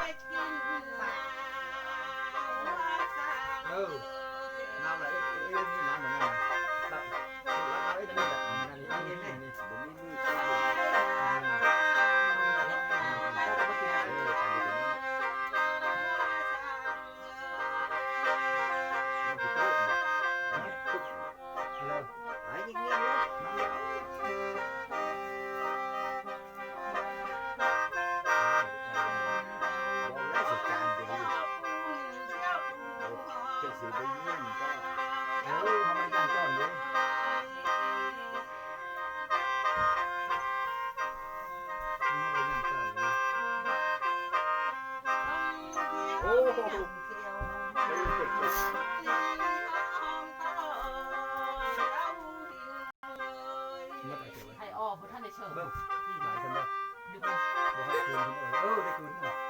ເອີ ເອົາລະ ເອີ ເອີ ນີ້ນະ ມັນນັ້ນນະ ລະ ລະ ເອີ ນີ້ແຫຼະ ມັນນີ້ ນີ້ ນີ້ ບໍ່ມີມື ເອີ ເອີ ເອີ ເອີ ໂອ້ໂຫ ໄທອໍບໍ່ທັນໄດ້ເຊີງ ເບິ່ງ ຫຼາຍຊັ້ນເດີ ຢູ່ບໍ່ ບໍ່ໃຫ້ຄືນ ເອີ ໄດ້ຄືນ.